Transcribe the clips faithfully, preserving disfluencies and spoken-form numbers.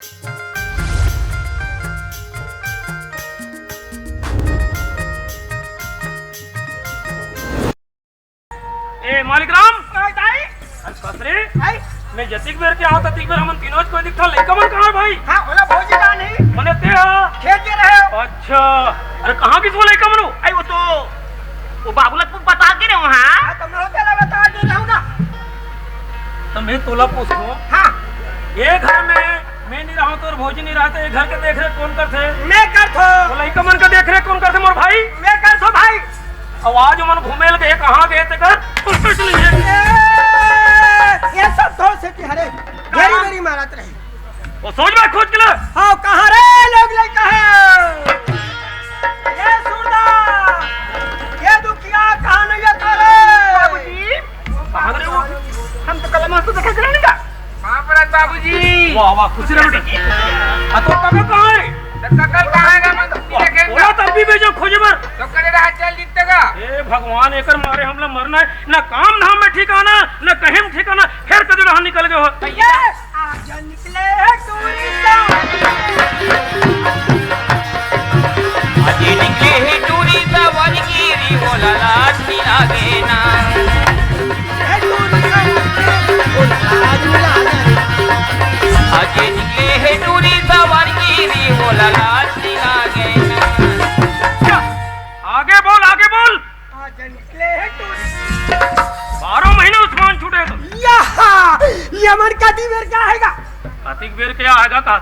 ए, मालिक राम। हाँ, दाई। अरे कस रे? आई। मैं जतिक बेर के आवत, अतिक बेर हमन तीनों कोई दिखता, लइका मन कहाँ हे भाई? हाँ, ओला भौजी कहाँ नहीं? मने ते हा? खेत के रहे। अच्छा। अरे कहाँ गिस वो लइका मन? आई वो तो, वो बाबूला तू बता के रहे हो, हाँ? हाँ, तो मैं होते ला बता के रहूँ ना। तो मैं तोला पूछूँ। हाँ। ये घर में मैं नहीं रहूँ तो भौजी नहीं रहते, ये घर के देख रेख कौन करते? मैं करथो। वो लइका मन का देख रेख कौन करते मोर भाई? मैं करथो भाई। अउ आज मन घूमे ल गए, कहाँ गए तेकर? कुछ नहीं है। ए, ये सब तो से कि हरे, घेरी घेरी मारत रहे। वो सोच में खोज के ला। हाँ, कहाँ रे लोग लइका हे? ये सूरदास, ये दुखिया कहाँ नहीं है तारे? बाबूजी, कहाँ रे वो? हम तो कल मस्त देखे थे ना। बाप रे बाबूजी। वाह, वाह, खुश रहो बेटा। आ, तो काका कहाँ है? तो काका कहाँ है? मैं तो वाह, देखे बोला तब भी भेजो खोजे बर। तो करे रहा चल जीते का। ए भगवान, एकर मारे हमला मरना है, ना काम धाम में ठिकाना, ना कहीं में ठिकाना, फिर कदे रहा निकल गए हो। भैया, आज निकले हैं टूरी सा। आज निकले हैं टूरी सा, वन गिरी बोला लाज मिला गे ना। अगे निकले हे टूरी सवारी री, बोला लाज दिला गे। आगे बोल, आगे बोल। अगे निकले हे टूरी। बारह महीना उस्मान छूटे तो। यहा, ये मन कति बेर का आएगा? कतिक बेर के आएगा का?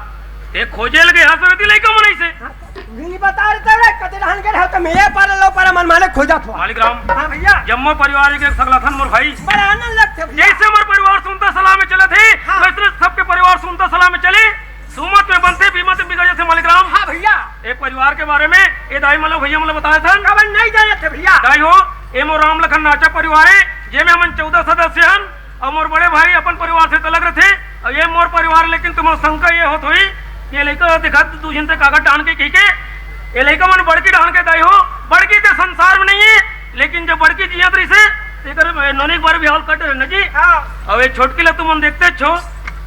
ते खोजे लगे हंस रही लइका मनई से। हाँ, नहीं बता रहे तेरे, कते रहन के रहो, तो मैं ये पार लो, पार मन माले खोजा था। मालिक राम। हाँ भैया। जम्मो परिवार के सगला थन मोर भाई। बड़ा आनंद लगते भैया। जैसे मोर परिवार सुनता सलाह में चला थे, हाँ। वैसे सबके परिवार सुनता सलाह में चले। सुमत में बनते, बीमत में बिगड़ जाते मालिक राम। हाँ भैया। एक परिवार के बारे में ये दाई मतलब भैया मतलब बताए थन। कबन नहीं जाने थे भैया। दाई हो, ये मोर राम लखन नाचा परिवार है, जे में हमन चौदह सदस्य हन। अउ मोर बड़े भाई अपन परिवार से त अलग रथे, अउ ये मोर परिवार, लेकिन तुम्हार शंका ये होत होई, ये लइका देखा दू झन ते कागज डाहन के कहिके, ये लइका मन बड़की डाहन के दाई हो, बड़की ते संसार में नहीं है, लेकिन जब बड़की जियत रहिसे, तेकर नोनी एक बार भी हाल कट रहे न जी। हाँ। अउ ये छोटकी ला तुमन देखते छो,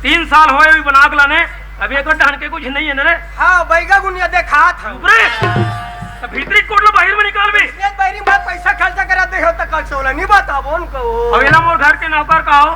तीन साल होए अभी बना के लाने, अभी एक डाहन के कुछ नहीं है न रे। हाँ, बैगा गुनिया देखात है। चुप रे। त भीतरी कोट ला बाहिर में निकाल बे। ये बाहिर में पैसा खर्चा करा दे हो त कल सोला नहीं बताबो उनको। अब एला मोर घर के नौकर कहो,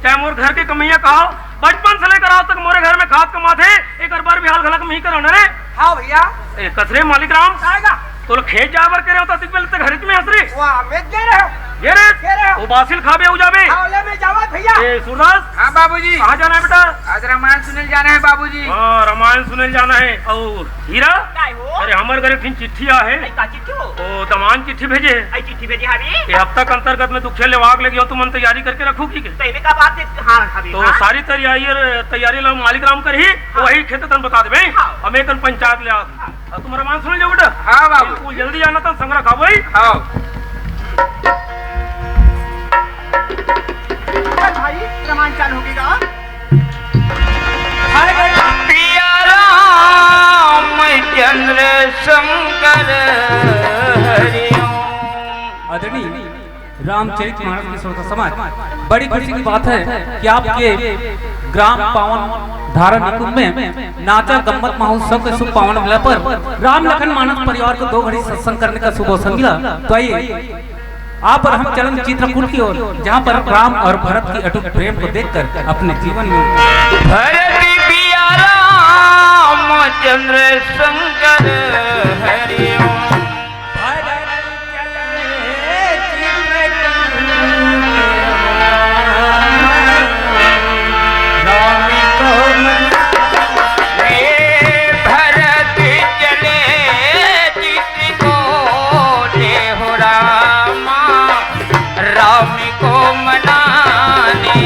चाहे मोर घर के कमैया कहो, बचपन से लेकर आज तक मोरे घर में खात कमात हे, एक बार भी हाल घलक नहीं करो न रे। हाँ भैया। ए, कस रे मालिक राम। आएगा। तो लोग खेत जाए बर कह रहे हो तो अतिक पहले तक घर में हंस रे। वाह, मैं दे रहे हो। ये रे, दे रहे हो। वो बासिल खाबे हो जाबे। हाँ, ले मैं जावा भैया। ए, सूरदास। हाँ बाबूजी। कहाँ जाना है बेटा? आज रामायण सुने जाना है बाबूजी। हाँ, रामायण सुने जाना है। और हीरा? काय हो? अरे, हमर घर एक ठिन चिट्ठी आ है। आई का चिट्ठी हो? ओ, दमान चिट्ठी भेजे है। आई चिट्ठी भेजे हवे? ये हफ्ता के अंतर्गत में दुखे लेवाक लगी हो, तुमन तैयारी करके रखो की के? तो एमे का बात है? हाँ, हवे, तो हाँ। सारी तैयारी, तैयारी ला मालिक राम करही, हाँ। वही खेत तन बता देबे। हाँ। हम एक पंचायत ले आ। हाँ। अब तुम रामायण सुने जाओ बेटा। हाँ बाबू। बिल्कुल जल्दी जाना तन संग्रह खाबो ही। हाँ। भाई, रामायण चालू हो गया। पिया रामचंद्र शंकर हरि ओम। आदरणीय रामचरित मानस के श्रोता समाज, बड़ी खुशी की बात है कि आपके ग्राम पावन धारा निकुंज में नाचा गम्मत महोत्सव के शुभ पावन अवसर पर राम लखन मानस परिवार को दो घड़ी सत्संग करने का शुभ अवसर मिला। तो आइए, आप और हम चलन चित्रकूट की ओर, जहाँ पर राम और भरत की अटूट प्रेम को देखकर अपने जीवन में भरत पिया रामचंद्र शंकर हरि ओम। भरत चले चित्रकूट राम को मन। हे भरत चले चित्रकूट हो रामा, राम को मनाने।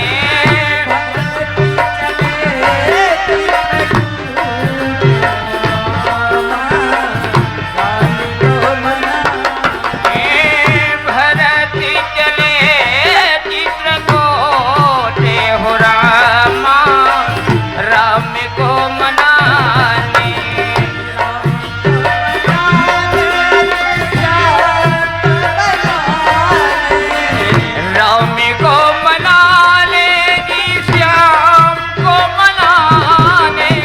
हे भरत चले चित्रकूट हो रामा, राम को मनाने। राम को मना ले जी, श्याम को मना ले।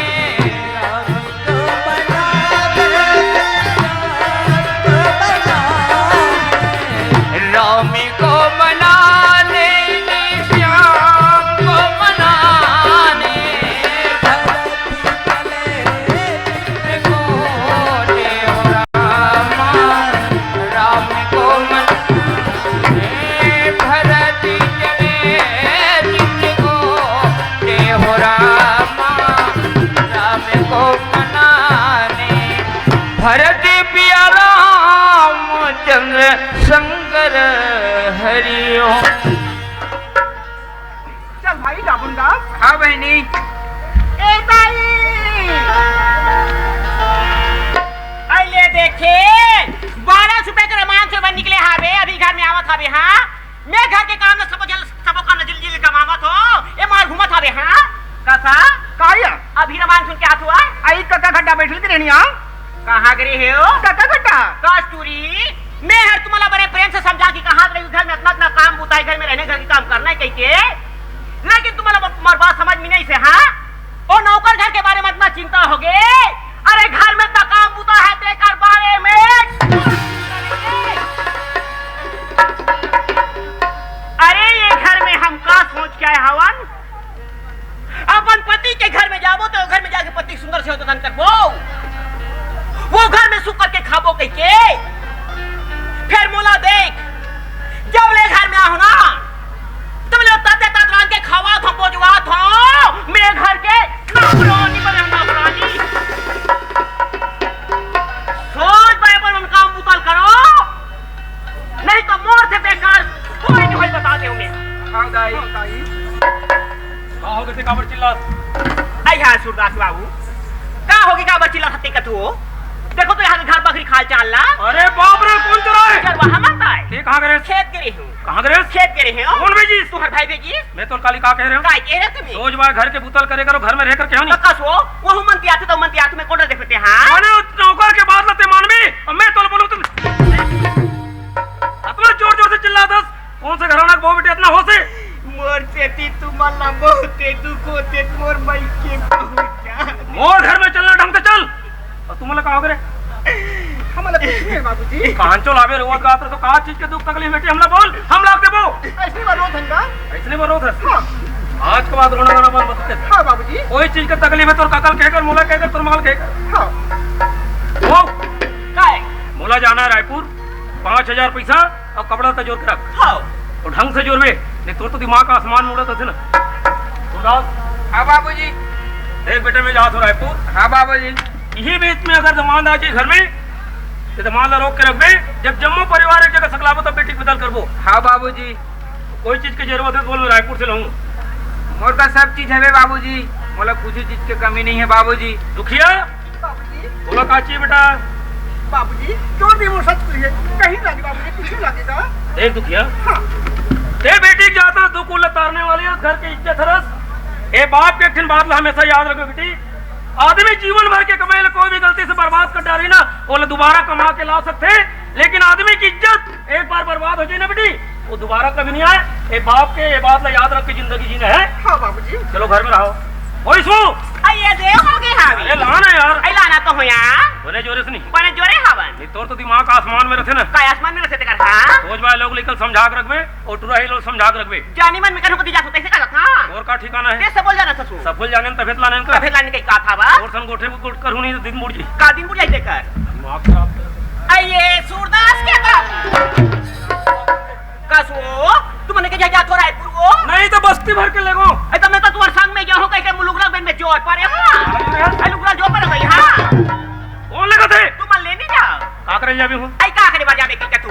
ओ मनाने भरत पिया रामचंद्र शंकर हरि ओम। चल भाई, जाबुन गा। हाँ बहिनी। ए दाई! अइ ले देखे, बारह सौ रुपया के रमान से बन निकले हावे, अभी घर में आवत हावे, हाँ? मैं घर के काम ल सबो जल, सबो काम ल जल्दी जल्दी कमावत हो, ए मार घूमत हावे, हाँ? कथा? का या? अभी रमान सुन के हाथ हुआ? आई कका खड्डा बैठल के रहनी, हाँ? कहाँ गे रहे हो? कका खड्डा। कस्तूरी, मैं हर तुम्हारा बड़े प्रेम से समझा के कहा रही हूँ, घर में इतना, इतना काम बूता है, घर में रहने, घर के काम करना है कह के, लेकिन तुम्हारा, तुम्हारी बात समझ में नहीं से, हाँ? ओ नौकर घर के बारे में इतना चिंता हो गए, अरे घर में इतना काम बूता है, तेकर बारे में। अरे ये घर में हम का सोच के आए हवन? अपन पति के घर में जाबो तो घर में जाके पति के सुंदर से होतन करबो, वो घर में सुख करके खाबो कह के। फिर मोला देख, जब ले घर में आहो ना, तब ले तते तत रांध के खावा था, बोजवा था, मेरे घर के नौकरानी बने, नौकरानी। सोच बड़े पर उनका मुतल करो, नहीं तो मोर से बेकार कोई नहीं होई, बता दे उन्हें। हाँ दाई। का हो गे ते, काबर चिल्लात? अइ हाँ सूरदास बाबू, का हो गे, काबर चिल्लात हते का तू? देखो तो यहाँ के घर बखरी खाल चाल ला। अरे बाप रे, कौन चोर है? चोर वहाँ मत आए। ते कहाँ गे रहे? खेत गे रहे हूँ। कहाँ गे रहे? खेत गे रहे हूँ। कौन भेजिस? तुम्हार भाई भेजिस। मैं तो काली का कह रहे हूँ? का कह रहे तुम्हें? रोज बार घर के बुतल करे करो, घर में रह कर क्या नहीं? तो कस वो, वो मन तियाथे तो मन तियाथे में कोडर देखते हाँ। मैंने उस नौकर के बात लते मानवी, अब मैं तो बोलूँ तुम। इतना जोर जोर से चिल्लात हस, कौन से घराना के बहू बेटी इतना होश है? मोर सेती तुमन ला बहुते दुख होते, मोर मइके पहुंचा। मोर घर में चलना ढंग से चल। अउ तुमन ला का हो गे रे? हमन ला कुछ नहीं है बाबूजी। कहां चो लाबे रोवत गात रहे तो का चीज के दुख तकलीफ बेटी हमला बोल, हम लाग देबो। अइसने बर रोत हन का? अइसने बर रोत हस? हाँ। आज के बाद रोना गाना बंद मत कर। हाँ बाबूजी। कोई चीज के तकलीफ है तोर कका ल कहे कर, मोला कहे कर, तोर मां ल कहे कर। हाँ। वो का है? मोला जाना है रायपुर, पाँच हजार पैसा अउ कपड़ा त जोर के रख। हाँ। अउ ढंग से जोरबे, नहीं तोर तो दिमाग आसमान में उड़त हसे ना। सुनदास। हाँ बाबूजी। देख बेटा, मैं जात हूँ रायपुर। हाँ बाबूजी। इही बीच में अगर दमांद आ जाए घर में, तो दमांद ला रोक के रखबे। जब जम्मो परिवार एक जगह सकलाबो, तब बेटी के बदल करबो। हाँ बाबूजी। कोई चीज के जरूरत है तो बोल, मैं रायपुर से लाऊं। मोर का सब चीज हवे बाबूजी, मोला कुछ चीज के कमी नहीं है बाबूजी। दुखिया, बाबूजी। तोला का चाहिए बेटा? बाबूजी, जोर दे, मोर सब चाहिए। कहीं लागे बाबूजी, कुछ नहीं लागे का? देख दुखिया, हाँ। ते बेटी के जात हस, दू कुल ला तारने वाली हस, घर के इज्जत हरस। ए बाप के एक ठिन बात ला हमेशा याद रखबे बेटी, आदमी जीवन भर के कमाई ला कोई भी गलती से बर्बाद कर डारी ना, ओला दोबारा कमा के ला सकथे, लेकिन आदमी की इज्जत एक बार बर्बाद हो जाए ना बेटी, वो दोबारा कभी नहीं आए। ए बाप के ए बात ला याद रख के जिंदगी जीना है। हाँ बाबूजी। चलो घर में रहो। ओए सो। आ, ये दे हो गए हावी। अरे लाना यार। अरे लाना तो हो यार। बने जोरे से नहीं। बने जोरे हवन। नहीं तोर तो दिमाग आसमान में रहते ना। का आसमान में रहते कर, हाँ? रोज भाई लोग लेकर समझा के रखबे, और टुरा ही लोग समझा के रखबे। जानी मन में कहूँ को दिला सकते से गलत, हाँ? और का ठिकाना है? ते सब बोल जाना ससुर। सब बोल जाने तबे तो लाने का। तबे लाने के का था बा? और सन गोठे को गुट करूँ नहीं तो दिन बुड़ जाए। का दिन बुड़ जाए तेकर? दिमाग खराब कर। आ, ये सूरदास के बाप। कसो, तुमने के जा, जा तो रायपुर वो? नहीं तो बस्ती भर के लेगो। ए, तो मैं तो तुम्हारे संग में गया हूँ, कहीं के मुलुगरा बेन में जोर पर है, हाँ? अरे यार। ए, लुगरा जोर पर है भाई, हाँ? कौन लेगा थे? तुम ले नहीं जा। का करे जाबे हूँ? ए, का करे बार जाबे के तू?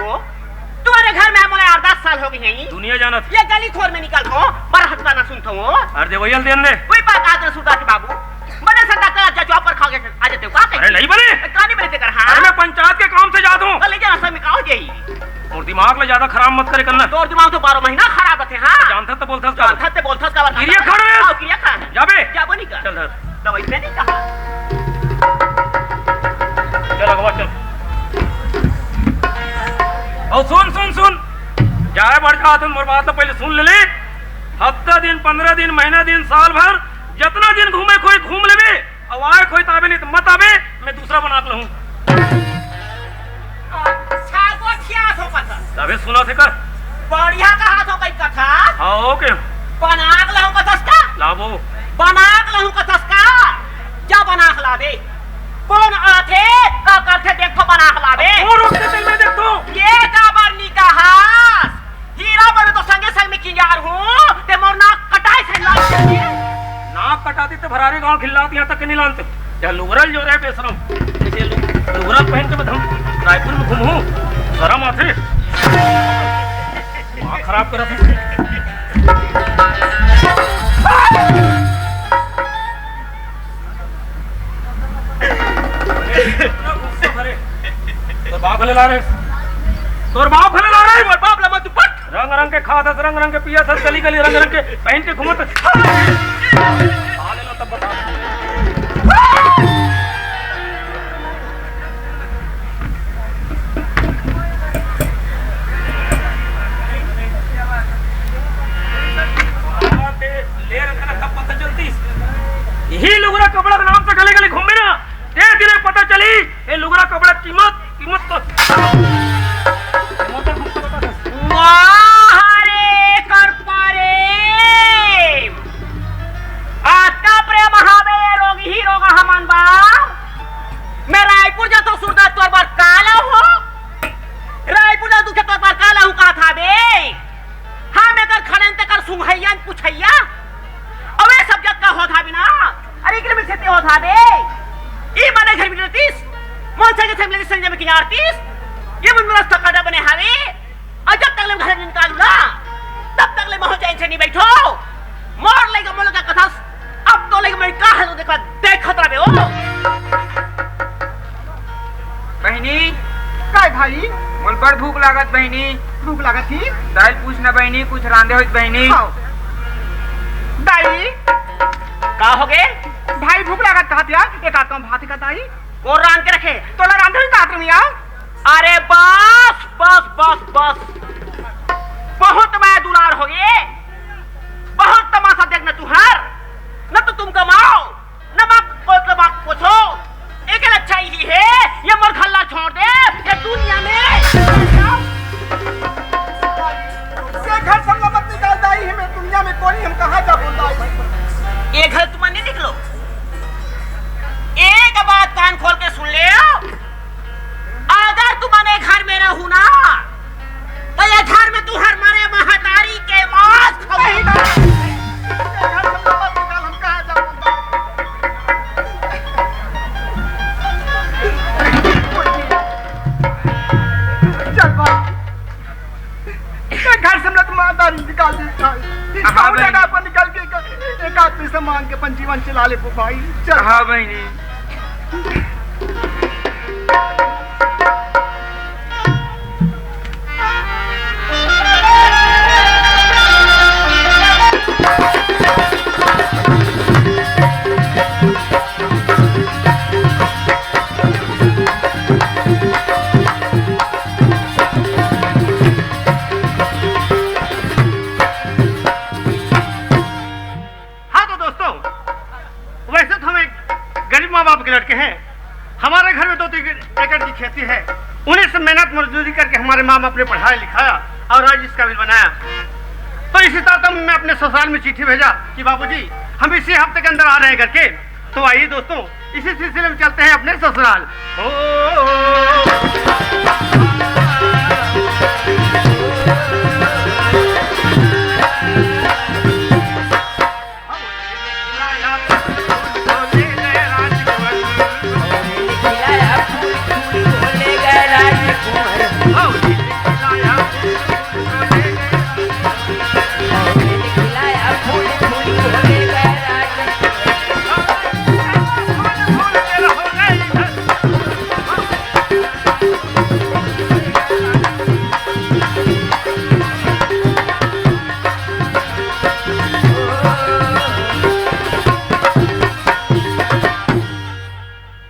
तुम्हारे घर में मोला आठ दस साल हो गए हैं। दुनिया जानत। ये गली खोर में निकल हो, पर हत्ता ना सुनता हूँ। अरे दे वही देन दे। कोई बात आज ना सुनता थी बाबू। मने संग डॉक्टर आज जा चौपर खा के आ जाते हो, का अरे कही? नहीं बने। ए, का नहीं बने तेकर, हाँ? अरे मैं पंचायत के काम से जाता हूँ। तो ले जाना सब में का हो जाई? और दिमाग ले ज्यादा खराब मत करे करना। तोर दिमाग तो बारह महीना खराब रहते, हाँ? जानता तो बोलता का? जानता तो बोलता का बार? किरिया खा रहे हैं। आओ, किरिया खा। जाबे। जाबो नहीं कर। चल धर। दवाई पे नहीं कहा। चल अगवा चल। और सुन, सुन, सुन। जाए बढ़ जा, तुम मोर बात तो पहले सुन ले ले। हफ्ता दिन, पन्द्रह दिन, महीना दिन, साल भर, जितना दिन घूमे कोई घूम लेबे। अब आए कोई ताबे नहीं तो मत आबे, मैं दूसरा बना के लाऊं। सागो ठिया हो कथा। तबे सुना थे का? बढ़िया कहा थो कई कथा। हाँ, ओके। बना के लाऊं कथस का? लाबो। बना के लाऊं कथस का? जा बना के लाबे। कौन आथे, का करथे, देखो बना के लाबे। वो रोक के चल, मैं देखता हूँ। ये काबर नी कहास? हीरा बने तो संगे संग में किंजार हूँ, ते मोर नाक कटाए से लाग जाए। नाक कटाती तो भरारी गांव खिल्लात यहाँ तक के नहीं लानते। या लुगरा ल जो रे बेशरम, ऐसे लु-, लुगरा ल पहन के मैं हम रायपुर में घूमहूं, शरम आथे। दिमाग खराब करत हे। तोर बाप हले ला रे, तोर बाप हले ला रे, मोर बाप ला मत तू पट। रंग रंग के खात हस, रंग रंग के पियत हस, गली गली रंग रंग के पहन के घूमत हस। खा ले ला तब बता। ले रखना तब पता चलतीस। यही लुगरा कपड़ा के नाम से गली गली घूमे ना, ते दिने पता चली ये लुगरा कपड़ा कीमत। कीमत तो, कीमत तो हमको बता दे। वाह रे कर्मा रे, अतका प्रेम हवे ये रोगही रोगहा मन बर। मैं रायपुर जाथों सूरदास तोर बर का लाहूं? रायपुर जाथों तोर बर का लाहूं कहत हवे? हम एकर खड़न तेकर सुंघइया न पुछइया। अबे सब जग का होत हावे ना, अरे एकरे में से ते होत हावे। ई मने घर में रहतीस, मोर संगे संग लगे संजय में किनारतीस, ये मन मेरा थकाडा बने हावे। और जब तक ले घर निकालू ना, तब तक ले महू चैन से नहीं बैठो। मोर लइका मोर लइका कथस, अब तो लइका मैं का है तो देखा, देखत रहबे ओ। बहिनी। काय भाई? मोला बड़ भूख लागत बहिनी। भूख लागत ही? दाई ल पूछ ना बहिनी, कुछ रांधे होइस बहिनी। हाँ। दाई। का होगे? भाई भूख लागत कहत या, एक आध कम भात का दाई। कोन रांध के रखे? तोला रांधे ही कहत रहिया। अरे बस, बस, बस, बस। बहुत मैं दुलार होगे। बहुत तमाशा देखना तुहर। न तो तुम कमाओ, न बाप को तो बाप पूछो, एक अच्छा ही है, ये मोर घर ला छोड़ दे, ये दुनिया में। ये घर से मत निकाल दाई, हमें दुनिया में कोई हम कहाँ जाबो दाई? ये घर तुम नहीं निकलो। एक बात कान खोल के सुन ले, अगर तुमन ए घर में रहू ना, त ए घर में तुहर मरे महतारी के मांस खाहूं। नहीं, नहीं। ए घर में मत निकाल, हम कहाँ जाबो? चल भाई, ए घर से हम लोग महतारी निकाल दी भाई। हाँ, कौन भाई। जगह पर निकल के एक, एक आदमी से मांग के अपन जीवन चला ले भाई। चल। हाँ बहिनी। हाँ तो दोस्तों, वैसे तो हम एक गरीब माँ बाप के लड़के हैं। हमारे घर में दो तीन एकड़ की खेती है, उन्हीं से मेहनत मजदूरी करके हमारे माँ बाप ने पढ़ाया लिखाया और आज इस काबिल बनाया। तो इसी तरह तो मैं अपने ससुराल में चिट्ठी भेजा कि बाबूजी, हम इसी हफ्ते के अंदर आ रहे हैं करके। तो आइए दोस्तों, इसी सिलसिले में चलते हैं अपने ससुराल। ओ,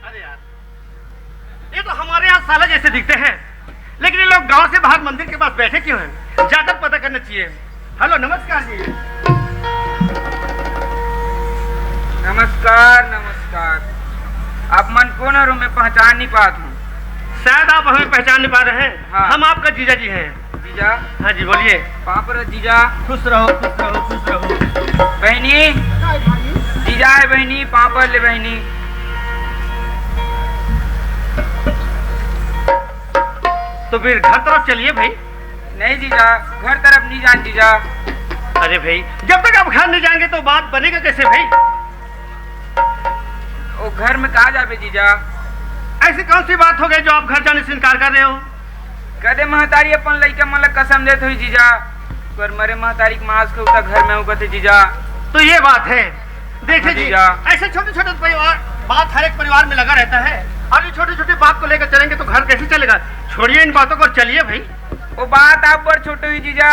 अरे यार, ये तो हमारे यहाँ साला जैसे दिखते हैं, लेकिन ये लोग गांव से बाहर मंदिर के पास बैठे क्यों हैं? जाकर पता करना चाहिए। हेलो, नमस्कार जी। नमस्कार, नमस्कार। आप मन कौन हरो, मैं पहचान नहीं पात हूँ। शायद आप हमें पहचान नहीं पा रहे हैं। हाँ। हम आपका जीजा जी हैं। जीजा। हाँ जी, बोलिए। पाँव पर जीजा। खुश रहो, खुश रहो, खुश रहो। बहिनी। जीजा है बहिनी, पाँव पर ले बहिनी। तो फिर घर तरफ चलिए भाई। नहीं जीजा, घर तरफ नहीं जान जीजा। अरे भाई, जब तक आप घर नहीं जाएंगे तो बात बनेगा कैसे भाई? वो घर में का जाबे जीजा? ऐसी कौन सी बात हो गई जो आप घर जाने से इनकार कर रहे हो? कदे महतारी अपन लइका मन ला कसम देत होही जीजा, पर मरे महतारी के मांस के उता घर में उगत हे जीजा। तो ये बात है। देखिए हाँ जी, जीजा। ऐसे छोटे छोटे परिवार, बात हर एक परिवार में लगा रहता है, और ये छोटी छोटी बात को लेकर चलेंगे तो घर कैसे चलेगा? छोड़िए इन बातों को और चलिए भाई। वो बात आप बर छोटे ही जीजा,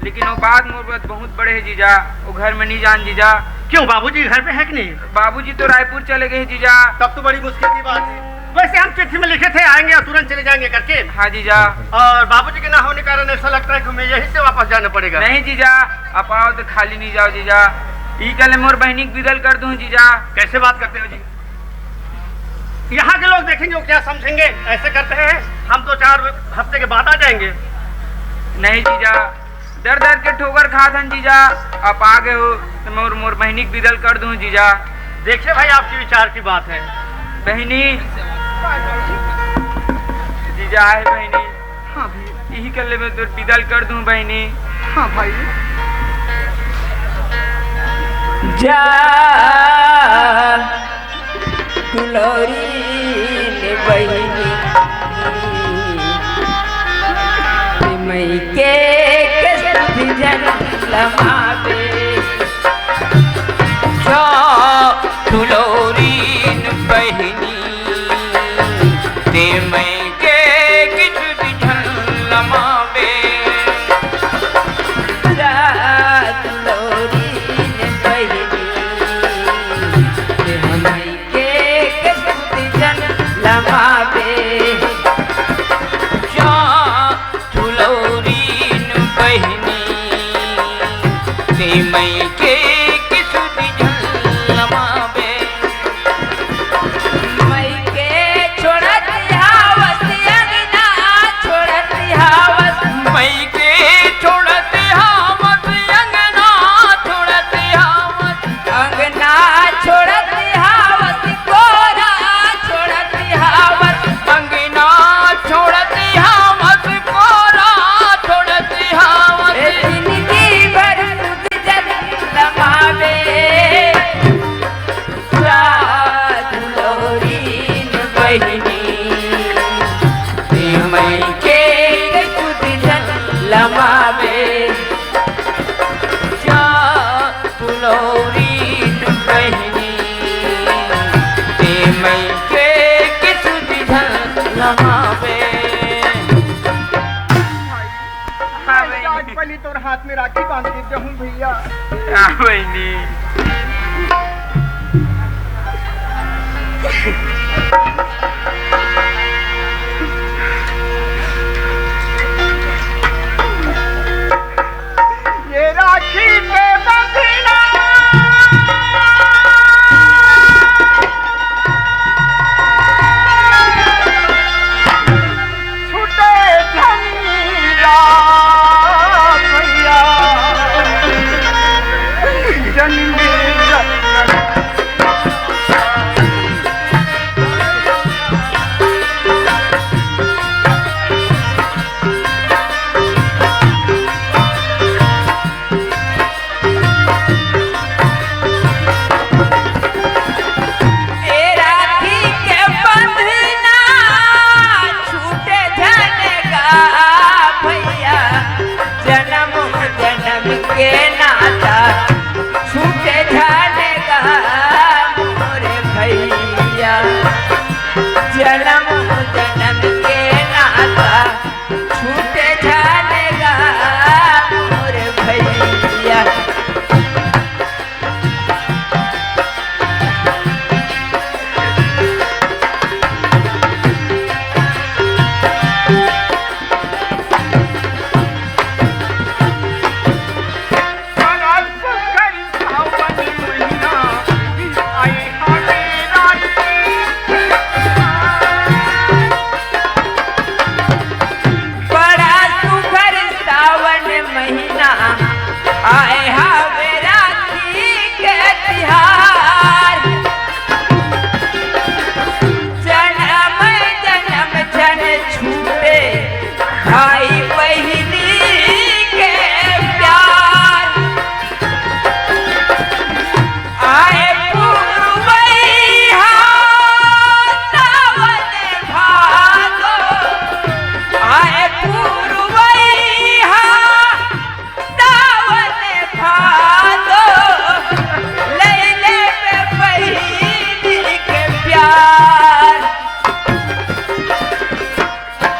लेकिन वो बात मोर बर बहुत बड़े है जीजा। वो घर में नहीं जान जीजा। क्यों, बाबूजी घर पे है कि नहीं? बाबूजी तो रायपुर चले गए हैं जीजा। तब तो बड़ी मुश्किल की बात है। वैसे हम चिट्ठी में लिखे थे आएंगे और तुरंत चले जाएंगे करके। हाँ जीजा। और बाबूजी के ना होने कारण ऐसा लगता है कि हमें यहीं से वापस जाना पड़ेगा। नहीं जीजा, आप आओ तो खाली नहीं जाओ जीजा। ई कल मोर बहनी के विदा ल कर दूं जीजा। कैसे बात करते हो जी? यहाँ के लोग देखेंगे, वो क्या समझेंगे? ऐसे करते हैं, हम दो चार हफ्ते के बाद आ जाएंगे। नहीं जीजा, दर दर के ठोकर खात हन जीजा। आप आ गए हो तो मोर मोर बहनी के विदा ल कर दूं जीजा। देखिए भाई, आपके विचार की बात है। बहनी, जीजा आए बहनी। हाँ भाई। यही कल्ले में तोर विदा ल कर दूं बहनी। हाँ भाई। जा दुलौरी ने बहिनी, मई के के सुध जन लमावे। जा दुलौरी ने बहिनी, ते मई के किछु झन लमावे। जा दुलौरी ने बहिनी, ते मई के किछु झन लमावे। जा दुलौरी ने बहिनी, ते मई के किछु झन लमावे। मई के छोड़त हावस अंगना, छोड़त हावस। मई के छोड़त हावस अंगना, छोड़त हावस। अंगना छोड़त हावस, कोरा छोड़त हावस। अंगना छोड़त हावस, कोरा छोड़त हावस। ए जिंदगी भर सुध जन लमावे। दुलौरी ने बहिनी, ते मई के सुध झन लमावे। जा दुलौरी ने बहिनी, ते मई के सुध झन लमावे। हाँ भाई। आज बनी तोर हाथ में राखी बांध के जाहूं भैया। हाँ बहिनी। ये राखी पे बंधना छूटे झंडा भैया, जन्म जन्म।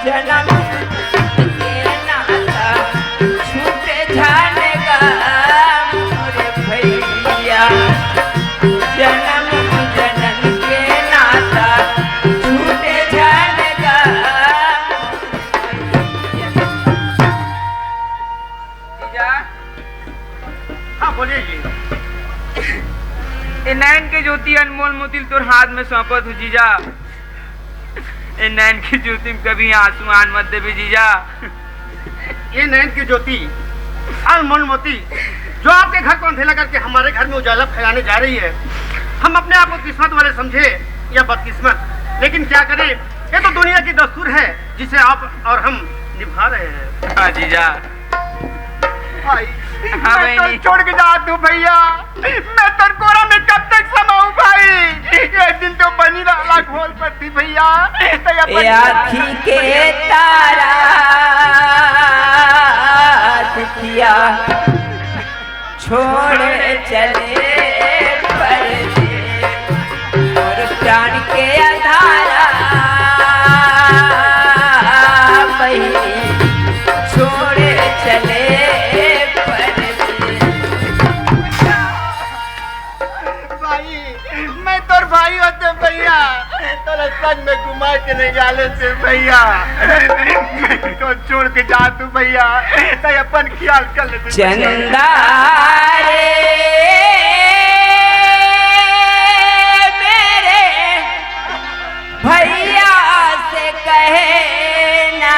जनम के नाता छूटे जाने का मोरे भैया, जनम जनम के नाता छूटे जाने का। जीजा। हाँ, बोलिए जी। ए नैन के ज्योति अनमोल मोती ल तोर हाथ में सौंपत हूँ जीजा। ए नैन के ज्योति में कभी आंसू आन मत देबे जीजा। ये नैन की ज्योति, अनमोल मोती, जो आपके घर को अंधेला करके हमारे घर में उजाला फैलाने जा रही है, हम अपने आप को किस्मत वाले समझे या बदकिस्मत, लेकिन क्या करें, ये तो दुनिया की दस्तूर है, जिसे आप और हम निभा रहे हैं। हाँ जीजा। भाई, हाँ मैं तो बहनी। छोड़ के जात हूँ भैया, मैं तो कोरा में कब तक समाऊं भाई? ये दिन तो बनी रहा घोल पर थी भैया। तो ये अपन आँखी के तारा दुखिया छोड़ चले परदेस, मोर प्राण के आधारा बहिनी छोड़ चले परदेस। भाई, मैं तोर भाई होते भैया, तोला संग में घुमा के नहीं जाले से भैया। मैं तो छोड़ के जा तू भैया, तै अपन ख्याल कर ले तू भैया। चंदा रे मेरे भैया से कहना,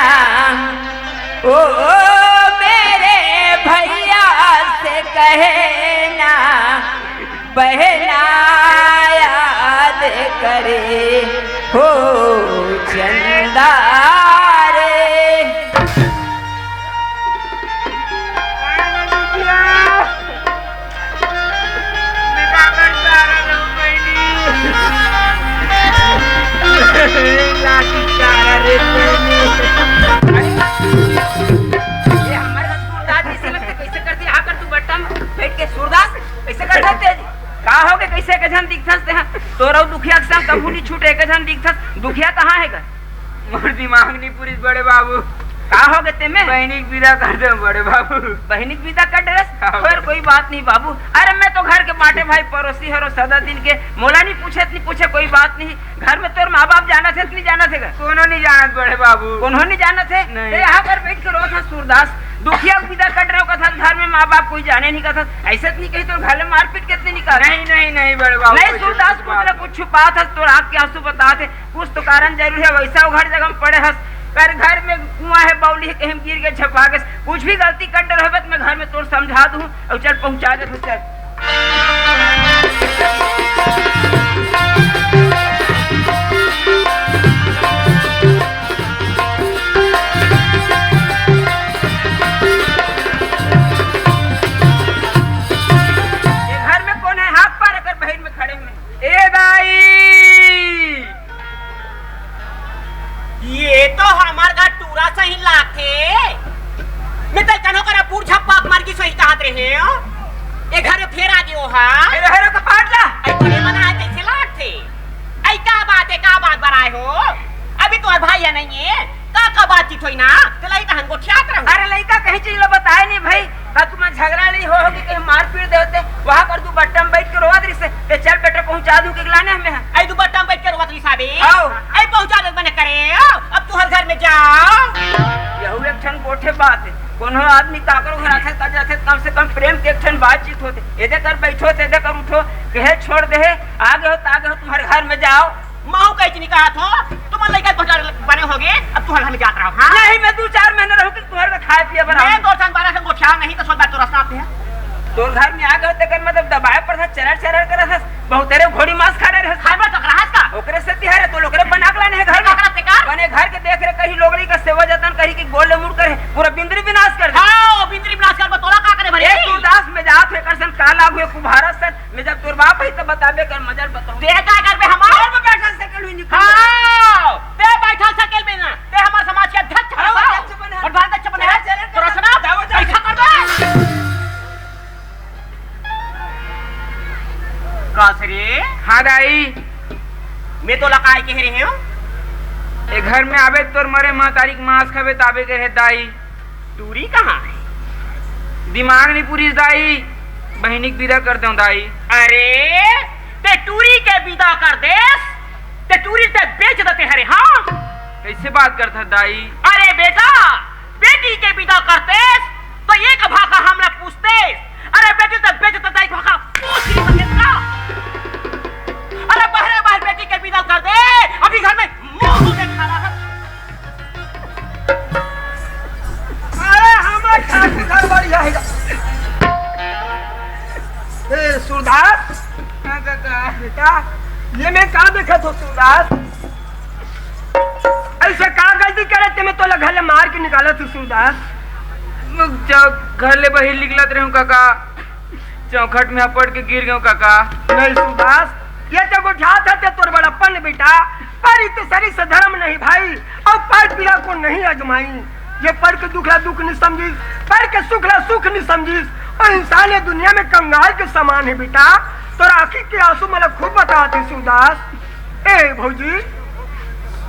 ओ मेरे भैया से कहना, बहना याद करे हो चंदा रे। ये हमारे साथ सूरदास जी से लगते कैसे करती? आकर तू बट्टा में बैठ के सूरदास कैसे कर सकते हैं जी? का हो के कैसे के झन दिखथस तेहा? तोर अउ दुखिया के संग कभू नी छूटे, एक झन दिखथस। दुखिया कहाँ हे गा? मोर दिमाग नी पूरिस बड़े बाबू। का हो गे तेमे? बहिनी के विदा कर दे बड़े बाबू। बहिनी के विदा कर डरेस? हाँ। खैर कोई बात नहीं बाबू। अरे मैं तो घर के बाटे भाई पड़ोसी हरो सदा दिन के। मोला नी पूछे त नी पूछे कोई बात नहीं। घर में तोर माँ बाप जानत हे त नी जानत हे गा? कोनो नी जानत बड़े बाबू। कोनो नी जानत हे? नहीं। ते यहाँ कर बैठ के रोत हस सूरदास। दुखिया के विदा कर डरेस कथस, घर में माँ बाप कोई जाने नहीं कथस। ऐसे त नी कही तोर घर में मारपीट के त नी निकाल। नहीं, नहीं, नहीं बड़े बाबू, नहीं ऐसे सूरदास, कुछ कुछ बात ना नहीं। कुछ छुपात हस, तोर आँख के आंसू बतात हे। कुछ तो कारण जरूर हे, वैसा वो घर जगह में पड़े हस। कर घर में कुआं हे, बावली हे, कहीं गिर के झपा गे। कुछ भी गलती कर डरेस होबे त मैं घर में तोर समझा दूँ अउ चल पहुँचा दे तू, चल। ये घर में कौन है? हाथ पार कर बहिन में खड़े हुए। ए दाई! ये तो हमर घर टूरा सही लागथे। मैं तल कनो करा पूर झप्पा मार की सही कहत रहे हो। ए घर में फेर आ गयो हा। अरे हरो का पाटला। आई बड़े मन आए कैसे लागथे? आई का बात है, का बात बराए हो? अभी तुम्हार भाई है नहीं है, का का बातचीत होई ना? ते लइका हन गोठियात रहू। अरे लइका कहीं चीज ला बताए नहीं भाई। का तुम झगड़ा नहीं हो होगी, कहीं मारपीट दे होते, वहाँ कर तू बट्टा में बैठ के रोवत रहिस, ते चल बेटा पहुँचा दूँ के लाने हमें है। आई तू बट्टा में बैठ के रोवत रहिस आबे। आओ। आई पहुँचा दे बने करे, आओ, अब तू हर घर में जाओ। यहू एक ठन गोठे बात है, कोनो आदमी काकरो घर आथे, तब जाथे, कम से कम प्रेम के एक ठन बातचीत होते, एदे कर बैठो, तेदे कर उठो, कहे छोड़ दे, आगे हो, तागे हो, तुम्हारे घर में जाओ। महू कही नहीं कहा थो, तुम लइका पहुंचा बने होगे, अब तुहर घर में जात रहो, हाँ? नहीं, मैं दू चार महीना रहूं कि तुहर का खाए पिए बर मैं आऊं। तोर संग बारह संग गोठियाव नहीं तो सोच बात तो रसना आते हैं। तोर घर में आ गए तेकर मतलब दबाए पर था, चरर चरर कर था, बहुत तेरे घोड़ी मांस खा रहे हैं। खाए बर तो रहा का? ओकरे से तिहार है, तो लोकरे बना के लाने हैं घर में। का करते का? बने घर के देख रहे, कहीं लोगरी का सेवा जतन करी कि गोल मुड़ करे, पूरा बिंदरी विनाश कर दे। हाँ, बिंदरी विनाश कर, तोला का करे भरे? ए, तू दास में जात है, कर सन का लाभ हुए, कुभारा सन, मैं जब तोर बाप है, तब बताबे कर, मजल बताऊं। ते का करबे हमार? घर में बैठल सकल हुई निकल। हाँ, ते बैठल सकल में ना, ते हमार समाज के अध्यक्ष हाँ, बना। अध्यक्ष बना। प्रधान अध्यक्ष बना। चल, चल, तो रचना जाओ, जाओ। ऐसा करबे। का से रे? हाँ, दाई। मैं तोला काय कहे रहे हंव? ए घर में आबे तोर मरे महतारी के मांस खाबे ताबे करे दाई। टूरी कहाँ हे? दिमाग नइ पूरिस दाई, बहिनी के बिदा कर देंव दाई। अरे, तें टूरी के बिदा कर देस, तें टूरी ल तें बेच देते हरे, हाँ? कइसे बात करत हस दाई? अरे बेटा, बेटी के बिदा करतेस, त एक भाखा हमला पूछतेस। अरे बेटी, तें बेच देते, एक भाखा पूछ नइ सकेस का? अरे बहिरे बहिरे बेटी के बिदा कर दे, अभी घर में मुंह देखाना है। अरे, हमर ठाकुर घर बढ़िया हे। ए, सूरदास। हाँ, काका। बेटा, ये मैं का देखत हों, सूरदास? अइसे का गलती करे ते मैं तोला घर ले मार के निकालत हों, सूरदास? चौ-, घर ले बाहिर निकलत रहेंव, काका। चौखट में हपड़ के गिर गेंव, काका। नहीं, सूरदास, ये तो गोठियात हे, ते तोर बड़प्पन बेटा। पर इत सरीस धरम नहीं भाई, अउ पर पीरा को नहीं अजमाई। जे पर के दुख ला दुख नइ समझिस, पर के सुख ला सुख नइ समझिस, ओ इंसान ये दुनिया में कंगाल के समान हे बेटा। तोर आँखी के आंसू मोला खुद बतात हे सूरदास। ए भौजी।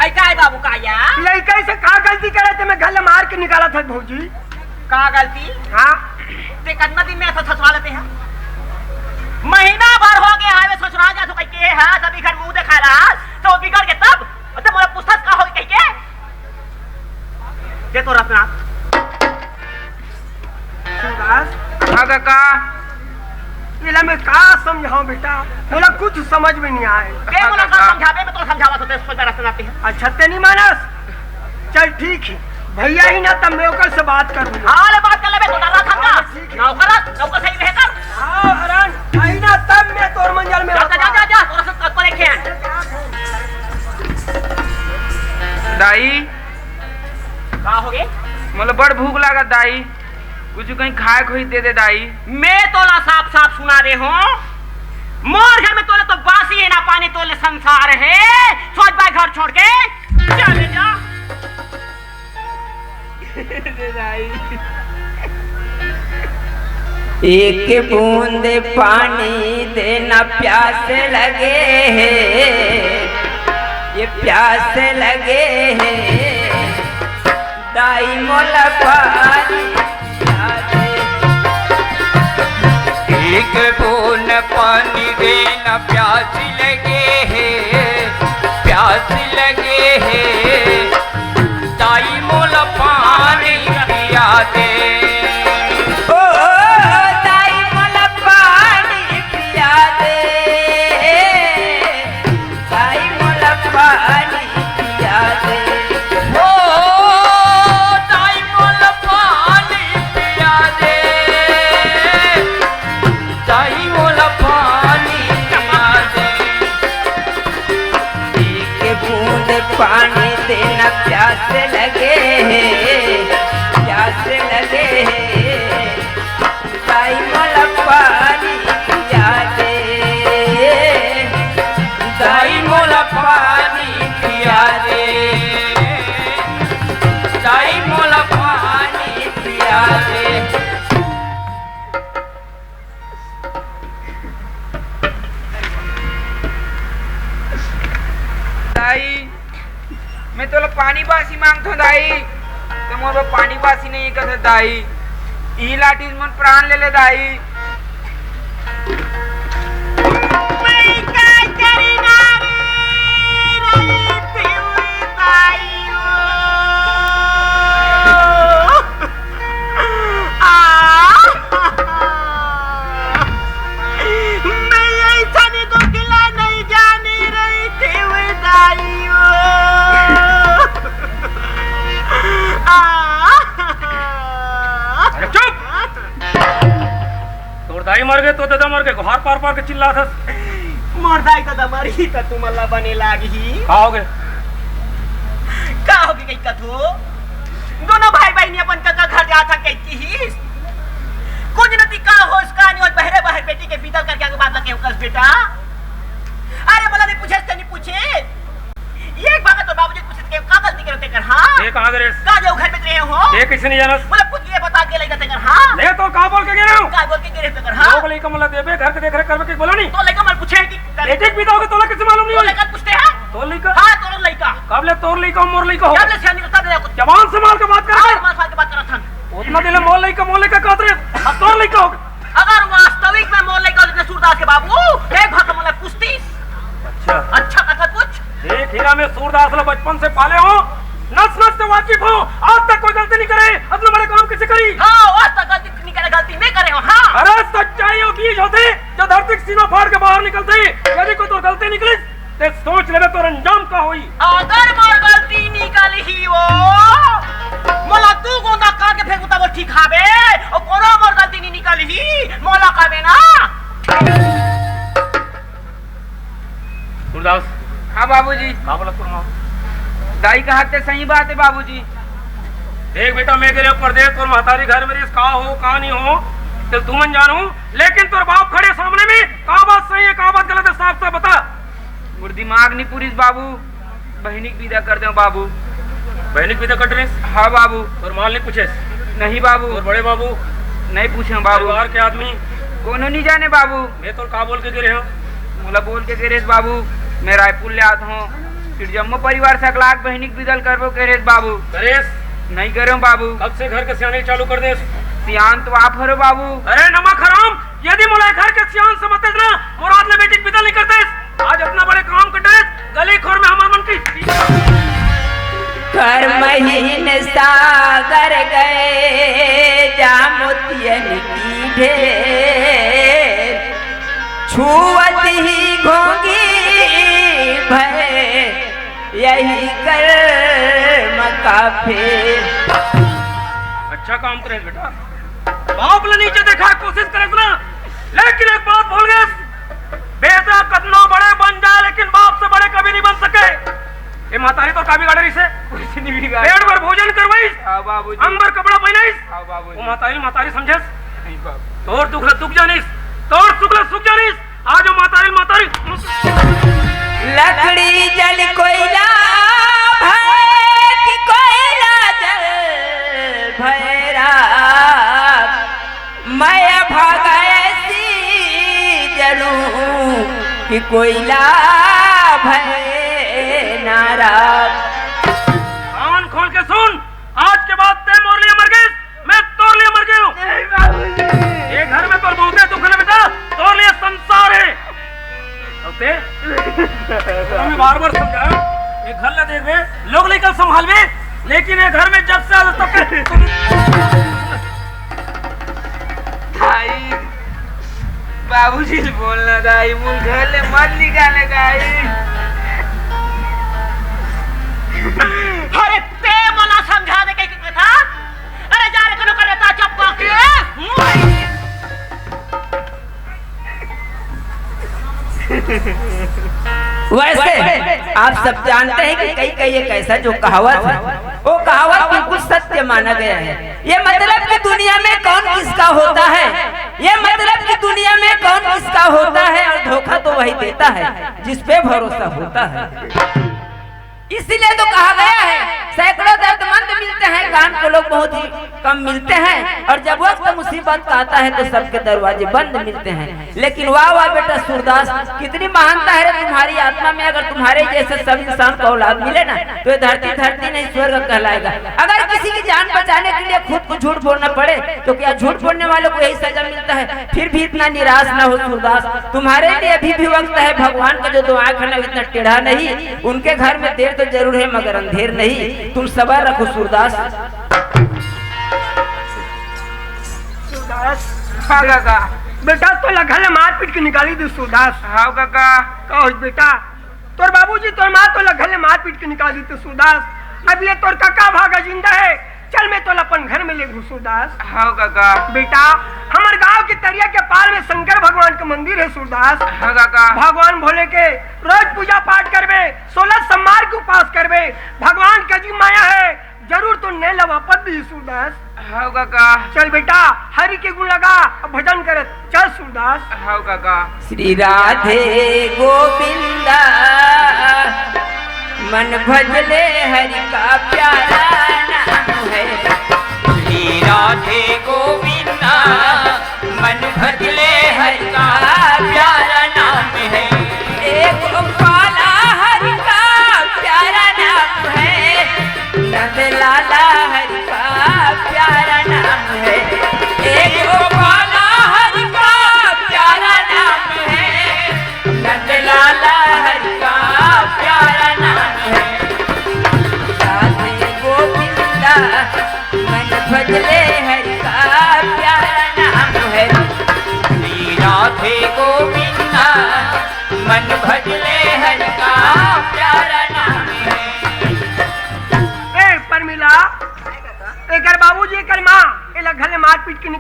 अई काय बाबू, काय या? लइका से का गलती करे ते मैं घर ले मार के निकालत हों भौजी? का गलती? हाँ। ते कतना दिन में ऐसा ससुराल आते हैं? महीना भर हो गया है, मैं ससुराल जाथों कहिके, हाँ, सभी घर मुंह देखाला, त बिगड़ के तब, त मोला पूछथस का होगे कहिके? ते तो रत्ना। सूरदास। हाँ काका। एला मैं का समझावंव बेटा, मोला कुछ समझ में नइ आय। ते मोला का समझाबे, मैं तो समझावत हों, ते सोच रहा सुनाते हैं। अच्छा, ते नइ मानस? चल ठीक हे, भैया ही ना, तब मैं ओकर से बात कर लूंगा। हाँ, ले बात कर लेबे, तो डरा था का? हाँ, ठीक हे। नौकर, नौकर सही रहे कर। हाँ, हरन, आई ना, तब मैं तोर मंजल में जा, जा, जा, जा, जा, तोरा से कब को देखे हैं? दाई। का होगे? मोला बड़ भूख लागत दाई। कुछु कहीं खाए खोई दे दे दाई। मैं तोला साफ साफ सुना दे हों, मोर घर में तोला तो बासी हे ना पानी तोले संसार हे। सोच भाई घर छोड़ के चले जा। दे दाई। एक बूंद पानी देना प्यास लगे हे, ये प्यास लगे हे। दाई मोला पानी पिया दे। एक बूंद पानी देना प्यास लगे हे, प्यास लगे हे। दाई मोला पानी पिया दे। ओ दाई मोला पानी पिया दे। दाई मोला पानी पिया दे। ओ दाई मोला पानी पिया दे। दाई मोला पानी पिया दे। एक बूंद पानी देना प्यास लगे हे, प्यास लगे हे। दाई मोला पानी पिया दे, दाई मोला पानी पिया दे, दाई मोला पानी पिया दे। दाई, मैं तोला पानी बासी मांगथों दाई, त मोर बर पानी बासी नइ हे कथे दाई। ई लाठी मन प्राण ले ले दाई। मैं का करी ना रे, रही थी दाई ओ। आ, मैं अइसने दुखला नइ जाने रहितेंव दाई ओ। आ। अरे चुप! तोर दाई मर गे, तोर ददा मर गे, गोहार पार पार के चिल्लात हस। मोर दाई ददा मरही त तुमन ला बने लागही। का होगे? का होगे कहि कथों? दोनों भाई बहिनी अपन कका घर जात हन कहि किहिस। कुछ नती का होस का नइ होस, बहिरे बहिरे बेटी के बिदा करके आगे बात लगे होकस बेटा। अरे मोला नइ पूछेस त नइ पूछेस। एक बार तो बाबूजी पूछे के का गलती करे तेकर, हाँ? ये कहाँ करे? का जो घर में रहे हो? ये कइसे नइ जानस? बोले पूछ के बता के लइका तेकर, हाँ? ले तो का बोल के गे रहेंव? का बोल के गे रहेंव तेकर, हाँ? लोग लइका मन ला देबे, घर के देख रेख करबे के बोला नहीं? तो लइका मन पूछे कि एक एक बिदा होगे तोला कइसे मालूम नइ तो होई? लइका पूछते हैं? तोर लइका हो, मोर लइका हो। जब ले सियान निकलता नहीं कुछ। जबान संभाल के बात कर। हाँ, जबान संभाल के बात करत हन। ओतना दिन ले मोर लइका, मोर लइका कहत रहे, अब तोर लइका हो। अगर वास्तविक में मोर लइका होते सूरदास के बाबू, एक भाग मोला पूछतीस। अच्छा। अच्छा कथा पूछ। देख हीरा, मैं सूरदास ला बचपन से पाले हो, नस नस से वाकिफ हो, आज तक कोई गलती नहीं करे, अतना बड़े काम कैसे करी? हाँ, आज तक गलती नहीं करे, गलती नहीं करे हो, हाँ। अरे सच्चाई वो बीज होते जो धरती के सीना फाड़ के बाहर निकलते, यदि कोई तोर गलती निकली ते सोच लेबे तोर अंजाम का होई। अगर मोर गलती निकलही वो, मोला दू गोंदा काट के फेंकू तब ठीक हाबे, अउ कोनो मोर गलती नहीं निकलही, मोला कहबे ना। सूरदास। हाँ बाबूजी। का बोला तोर माँ? दाई कहत ते सही बात हे बाबूजी। देख बेटा, मैं गे रेहेंव परदेस, तोर महतारी घर में रहिस, का हो का नहीं हो ते तुमन जानहू, लेकिन तोर बाप खड़े सामने में का बात सही हे, का बात गलत हे, साफ साफ बता। मोर दिमाग नहीं पुरिस बाबू, बहिनी के बिदा कर देंव बाबू। बहिनी के बिदा कर देस? हाँ बाबू। तोर माँ ले नहीं पूछेस? नहीं बाबू। तोर बड़े बाबू? नहीं पूछेंव बाबू। परिवार के आदमी? कोनो नहीं जाने बाबू। मैं तोर का बोल के गे रेहेंव? मोला बोल के गे रेहेस बाबू, मैं रायपुर ले आत हों, फिर जम्मो परिवार सकला के बहिनी के बिदा ल करबो कहे रेहेस बाबू। करेस? नहीं करेंव बाबू। कब से घर के सियानी चालू कर देस? सियान तो आप हरो बाबू। अरे नमक हराम, यदि मोला घर के सियान समझतेस ना, मोर हाथ ले बेटी के बिदा नहीं करतेस। आज अतना बड़े काम कर देस, गली खोर में हमर मन की। कर महीन सागर गए, जा मोतियन की ढेर। छुअत ही घोंगी भय, यही कर्म का फेर। अच्छा काम करे बेटा, बाप ले नीचे देखा कोशिश करे ना, लेकिन एक बात भूल गए, बेटा कतनो बड़े बन जाए लेकिन बाप से बड़े कभी नहीं बन सके। ये महतारी तो का बिगाड़े रहिसे? कुछ नहीं बिगाड़े। पेट भर भोजन करवाइस, हाँ बाबूजी। अंग भर कपड़ा पहनाइस। हाँ बाबूजी। वो महतारी, महतारी समझेस? नहीं बाबू। तोर दुख ला दुख जानिस, तोर सुख ला सुख जानिस। आज वो महतारी, महतारी। लकड़ी जल कोयला भय कि कोयला जल भैरा। मैं भागा ऐसी जलूं कि कोयला भय नारा। कान खोल के सुन, आज के बाद ते मोर लिए मर गइस, मैं तोर लिए मर गयो। नहीं बाबूजी। ये घर में तोर बहुते दुख हे ना बेटा, तोर लिए संसार हे। अब ते, मैं बार बार समझा, ये घर ला देखबे, लोग लइका संभालबे, लेकिन ये घर में जब से आज तक दाई, बाबूजी से बोलना दाई, मोर घर ले मत निकाले दाई। अरे ते मोला समझा दे के, के था? अरे जा रे, कोनो करे ता चुप कर के। वैसे आप सब जानते हैं कि कई कई एक ऐसा जो कहावत है, वो कहावत बिल्कुल सत्य माना गया है। ये मतलब कि दुनिया में कौन किसका होता है, ये मतलब कि दुनिया में कौन किसका होता है, और धोखा तो वही देता है जिस पे भरोसा होता है। इसीलिए तो कहा गया है, सैकड़ों दर्दमंद मिलते हैं, कान को लोग बहुत ही कम मिलते हैं, और जब वक्त मुसीबत का आता है तो सबके दरवाजे बंद मिलते हैं। लेकिन वाह वाह बेटा सूरदास, कितनी महानता है रे तुम्हारी आत्मा में। अगर तुम्हारे जैसे सब इंसान को औलाद मिले ना, तो ये धरती धरती नहीं, स्वर्ग कहलाएगा। अगर किसी की जान बचाने के लिए खुद को झूठ बोलना पड़े, तो क्या झूठ बोलने वालों को यही सजा मिलता है? फिर भी इतना निराश ना हो सूरदास, तुम्हारे लिए अभी भी वक्त है। भगवान का जो दिमाग है ना, इतना टेढ़ा नहीं। उनके घर में देर तो जरूर है, मगर अंधेर नहीं। तुम सबर रखो सूरदास। सूरदास। हाँ काका। बेटा, तोला घर ले मार पीट के निकाली दिस सूरदास। हाँ काका। का होइस बेटा? तोर बाबूजी, तोर माँ तोला घर ले मार पीट के निकाल दिस सूरदास। अब ये तोर काका भागा जिंदा है, चल मैं तोला अपन घर में ले घूँ सूरदास। हाँ काका। बेटा, हमर गांव के तरिया के पार में शंकर भगवान के मंदिर है सूरदास। हाँ काका। भगवान भोले के रोज पूजा पाठ करबे, सोलह सोमवार के उपास करबे, भगवान के अजीब माया है, जरूर तो नैन ला वापस दिही सूरदास। हव काका। चल बेटा, हरि के गुण लगा, अब भजन करत चल सूरदास। हव काका। श्री राधे गोविंदा, मन भजले हरि का प्यारा नाम है। श्री राधे गोविंदा, मन भजले हरि का प्यारा नाम है। एक गोपाला हरि का प्यारा नाम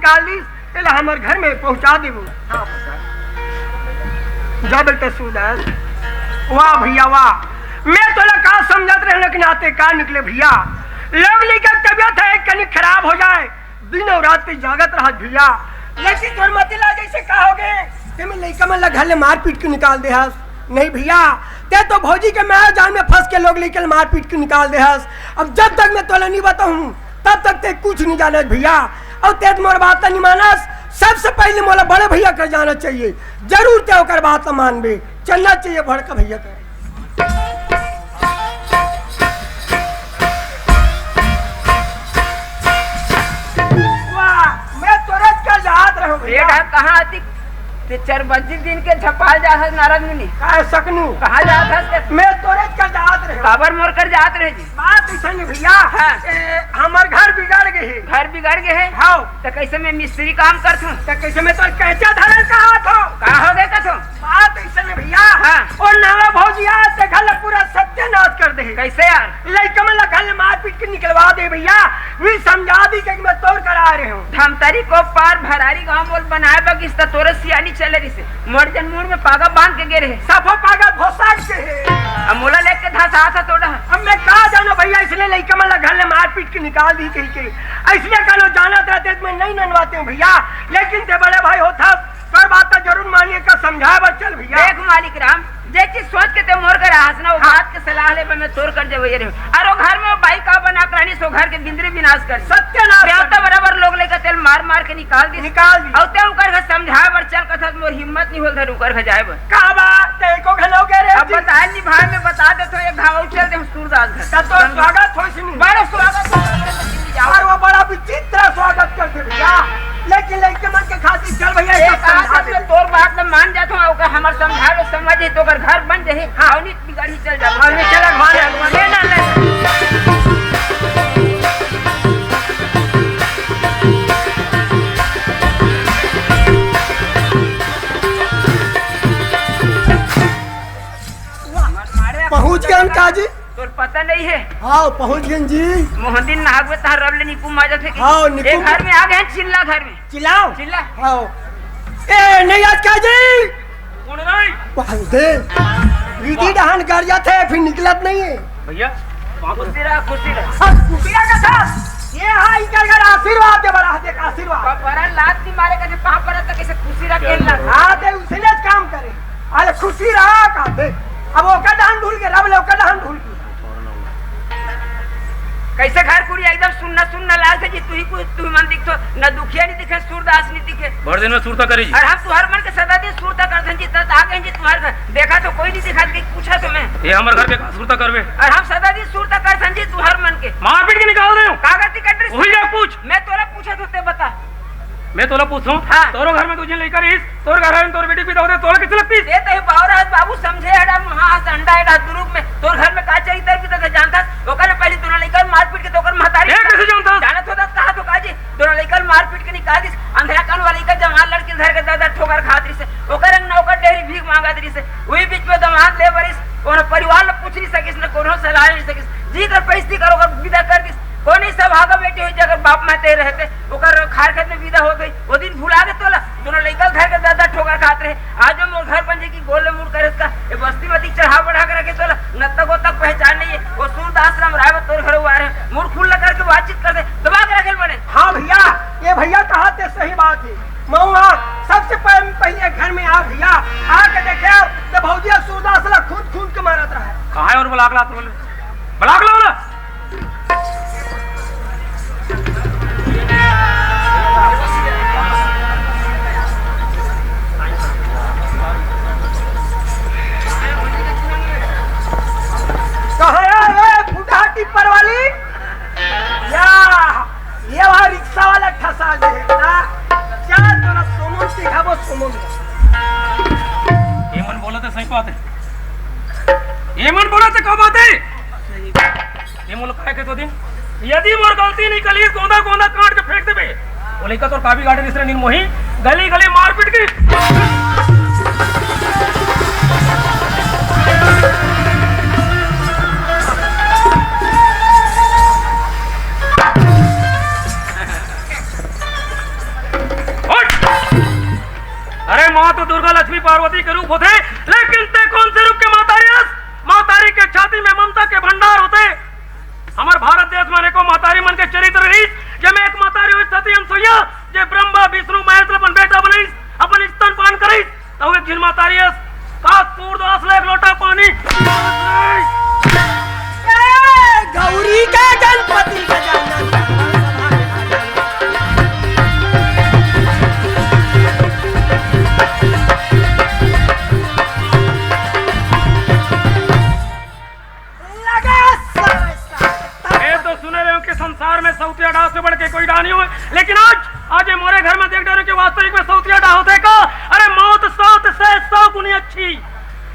काली, एला हमर घर में पहुंचा देबो। हाँ, जा बेटा सूरदास। वाह भैया वाह, मैं तोला का समझत रहे, लेकिन आते का निकले भैया। लोग लइका के तबियत हे कनी खराब हो जाए, दिन अउ रात के जागत रहत भैया। लेकिन तोर मती ला जइसे का होगे, ते में लइका मन ला घर ले मार पीट के निकाल दे हस। नहीं भैया, ते तो भौजी के माया जाल में फंस के लोग लइका ला मार पीट के निकाल दे हस। अब जब तक मैं तोला नहीं बताऊं, तब तक ते कुछ नहीं जानत भैया। अउ ते मोर बात नहीं मानस, सबसे पहले मोला बड़े भैया कर जाना चाहिए। जरूर ते ओकर बात ला मानबे, चलना चाहिए बड़का भैया कर। वाह, मैं तोरेच कर जात रहूं भैया। बेटा, कहाँ आती? ते चार बजे दिन के झपाल जात हस नारद मुनि। काय सकनू? कहाँ जात हस के? मैं तोरेच कर जात रहूं। काबर मोर कर जात रहे जी? बात अइसन हे भैया। हाँ। ए, हमर घर बिगड़ गे हे। घर बिगड़ गे हे? हाँ। त कइसे मैं मिस्त्री काम करथूं? त कइसे मैं तोर कैंचा धरल कहाथों? का होगे कथों? बात अइसन हे भैया। हाँ। ओ नवा भौजी आय ते घर ला पूरा सत्यानाश कर दे हे। कइसे यार? लइका मन ला घर ले मार पीट के निकलवा दे भैया। वी समझा दी के मैं तोर करा रहे हूँ। धमतरी को पार भरारी गांव मोल बनाए बगिस त तोरे सियानी चले रिसे। मोर जन मुड़ में पागा बांध के गे रहे। सफो पागा भोसाक के हे। अब मोला लेके धसा था तोड़ा। अब मैं का जानों भैया, इसलिए लइका मन ला घर ले मार पीट के निकाल दी कही के। इसलिए कालो जानत रहते त मैं नहीं ननवातेंव भैया, लेकिन ते बड़े भाई होथस, तोर बात तो जरूर मानिए का समझाए बर चल भैया। देख मालिक राम, जे चीज सोच के ते मोर घर आहस ना, वो हाँ। बात के सलाह ले बर मैं तोर कर जब ये रहे। अरे वो घर में वो बाई का बना करानी सो घर के बिंदरी विनाश कर। सत्यानाश ते कर। तो बराबर लोग लइका तेल मार मार के निकाल दी। निकाल दी। अउ ते उकर घर समझाए बर चल कथस मोर हिम्मत नहीं होल धर उकर घर जाए बर। का बात ते को घलो के रे अब जी? बताए नहीं भाई, मैं बता दे तो एक घाव चल दे सूरदास घर। तब तो स्वागत होइस नहीं। बड़ा स्वागत हो। और वो बड़ा विचित्र स्वागत करते भैया, लेकिन लइके मन के खातिर चल भैया, ये सब कहा समझा सब दे। मैं तोर बात में मान जात हूँ, ओकर हमर समझा लो, समझ ही तो ओकर घर बन जाही। हाँ। अउ नहीं बिगड़ ही चल जात। अउ नहीं चला घर है, ले ना ले। पहुंच गए हम काजी। तोर पता नहीं है? हाँ, पहुंच गए जी। मोहन दिन नहागवे तहार रब ले निकुम आ जाथे कि हाँ, निकुम। एक घर में आ गए हैं, चिल्ला घर में। चिल्लाओ। चिल्ला। हाँ। ए, नहीं आज काजी। कौन रे? पहुंच दे। विधि डहान कर जाथे, फिर निकलत नहीं है। भैया, वहाँ पर खुशी रहा, खुशी रहा। हाँ, खुशी रहा का था? ये हाँ, इनका घर आशीर्वाद दे बड़ा, देख आशीर्वाद। पर, पर लात नहीं मारे का, जो पाँव पर तो कैसे खुशी रहा, खेलना। हाँ, ते उसने काम करे। अरे खुशी रहा का देख। अब ओकर डहान ढूल के, रब ले ओकर डहान ढूल के। कैसे घर कुरिया एकदम सुन्ना सुन्ना लाल से जी, तू ही कुछ, तू ही मन दिखथो, न दुखिया नहीं दिखे, सूरदास नहीं दिखे। भर दिन में सुरता करी जी। अउ हम तुहर मन के सदा दिन सुरता करथन जी, तब आ गए जी तुहर घर। देखा तो कोई नहीं दिखा, के पूछा तो मैं। ये हमर घर के का सुरता करबे? अउ हम सदा दिन सुरता करथन जी तुहर मन के। मारपीट के निकाल दे। कागज टिकट वही जा पूछ। मैं तोला पूछा तो ते बता। मैं तोला पूछूं? हाँ। तोरो घर में दू झन लइका रहिस, तोर घर में तोर बेटी के बिदा होथे, तोला कैसे लगती? ये तो ही बावरा है बाबू, समझे एड़ा महा अंडा एड़ा दुरुग में, तोर घर में का चरित्र भी तो जानता, ओकर पहले दोनों लइका मारपीट के तो ओकर महतारी ये कैसे जानता? जानत होता कहा तो काजी, दोनों लइका मारपीट के निकाल दिस, अंधरा कान वाली का जवान लड़की धर के दादा ठोकर खात रहिस, ओकर अंग नौकर डेहरी भीख मांगत रहिस, वही बीच में दमाद ले बरिस, कोनो परिवार ला पूछ नहीं सकिस, न कोनो सलाह नहीं सकिस, जी कर पैसती कर ओकर विदा कर दिस, कोन ही सभागा बेटी होई, जे अगर बाप माते रहते, ओकर खार खेत में विदा हो गई। वो दिन भुला गे तोला, दोनों लइका घर के दर्द ठोकर खात रहे। आज वो मोर घर बन जाए कि गोल ले मुड़ करे इसका, ये बस्ती मती चढ़ा बढ़ा के रखे तोला, नत्ता गोता पहचान नहीं है। वो सूरदास राम राय तोर घर हुआ रहे, मुड़ खुल लगा के बातचीत कर दे, दबा के रखे बने। हाँ भैया, ये भैया कहा ते सही बात है। महुआ सबसे पह-, पहले घर में आ भैया, आके देखे तो भौजिया सूरदास ला खून खून के मारत रहा है। कहाँ है और ब्लाक लात बोले? ब्लाक ला बोला। कहाँ है, ए, फुटहा टिप्पर वाली? या, ये वहाँ रिक्शा वाला ठसा दे ना। चल, तोरा सोमन सिखाबो, सोमन। ये मन बोला था, सही बात है। ये मन बोला था, क्या बात है? ये मोला काय के तो दिन, यदि मोर गलती निकली, गोंदा गोंदा काट के फेंक देबे। वो लइका तोर काबी गाड़े रिस रे नीन मोही, गली गली मारपीट की। में ममता के भंडार होथे। हमर भारत देश में अनेकों महतारी मन के चरित्र रहिस, जेमे एक महतारी होइस सती अनसुईया, जे ब्रह्मा, विष्णु, महेश ल अपन बेटा बनइस, अपन स्तनपान करइस, त एक झिन महतारी अस का सूरदास ल एक लोटा पानी। ए, गौरी का गणपति गजानन। लगा साला। मैं तो सुने रहे हूँ कि संसार में सौतिया डाह से बढ़ के कोई डाह नहीं हो, लेकिन आज, आज ये मोरे घर में देख डरे कि वास्तविक में सौतिया डाह होथे का? अरे मौत सौत से सौ गुनी अच्छी,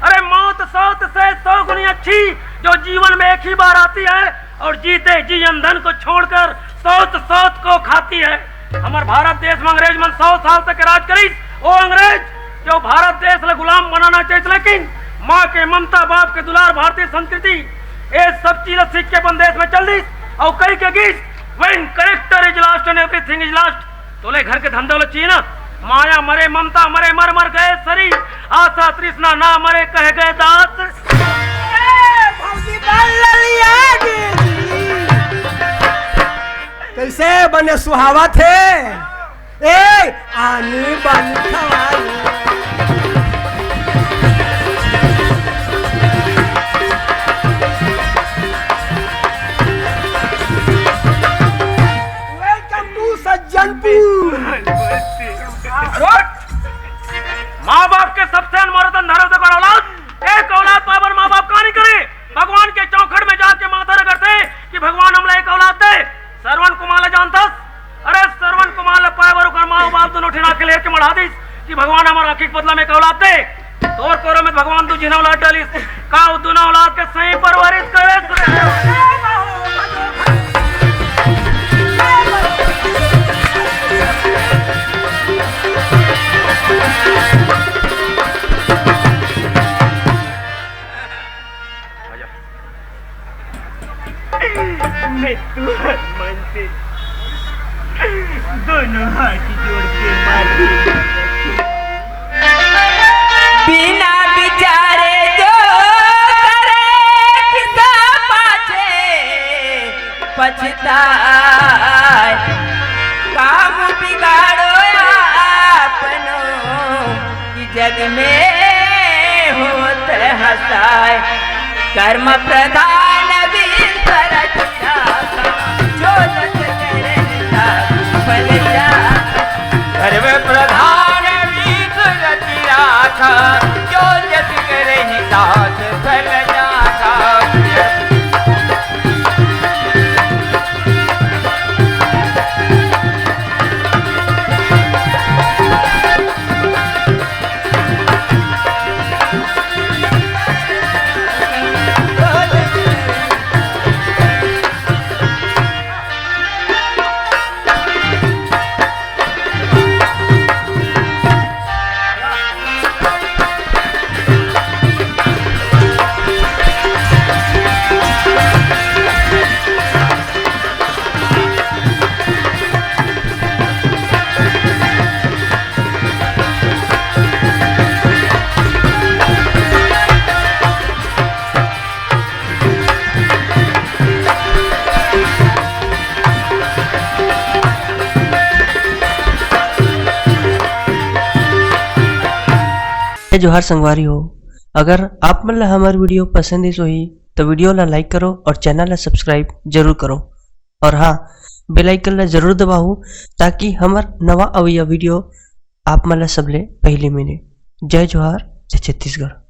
अरे मौत सौत से सौ गुनी अच्छी, जो जीवन में एक ही बार आती है और जीते जी ईंधन को छोड़कर सौत सौत को खाती है। हमर भारत देश में अंग्रेज मन सौ साल तक राज करिस। ओ अंग्रेज, जो भारत देश ल गुलाम बनाना चाहिए, लेकिन माँ के ममता, बाप के दुलार, भारतीय संस्कृति, ये सब चीज सीख के अपन देश में चल दिस। और कही के गीस, "When character is lost and everything is lost।" तोले घर के धंधा ल चाहिए ना, माया मरे, ममता मरे, मर मर गए सरी, आशा तृष्णा ना मरे, कह गए दास। ए, भौजी, बाल ललिया गे जी। कैसे बने सुहावत हे? ए, आनी बानी खवाई। Welcome to Sajjanpur. माँ बाप के सबसे अनमोल रतन धरम से बड़ औलाद, एक औलाद पाबर माँ बाप का नहीं करे। भगवान के चौखट में जाके माथा रगड़थे कि भगवान हमला एक औलाद दे। श्रवण कुमार ला जानथस? अरे श्रवण कुमार ला पाए बर ओकर माँ बाप दोनों ठिना के लेके मढ़ा दिस कि भगवान हमर आँखी के बदला में एक औलाद दे। तोर कोरा में भगवान दू झिन औलाद डालिस, का वो दोनों औलाद के सही परवरिश करे? मैं तुहर मन से दोनों हाथ जोड़ के माफी मांगत हूँ। बिना विचारे जो करे किसा पाछे पछताए, काम बिगाड़ो आपनो। कि जग में होत हँसाए। कर्म प्रधान विश्व रचना, जो जस करे तास फल जाए। कर्म प्रधान विश्व रचना, जो जस करे तास फल जाए। जय जोहार संगवारी हो, अगर आप मन ला हमर video पसंद आइस होही, तो video ला like करो और channel ला subscribe जरूर करो। और हाँ, bell icon ला जरूर दबाओ, ताकि हमर नवा अवइया video आप मन ला सबले पहली मिले। जय जोहार, जय छत्तीसगढ़।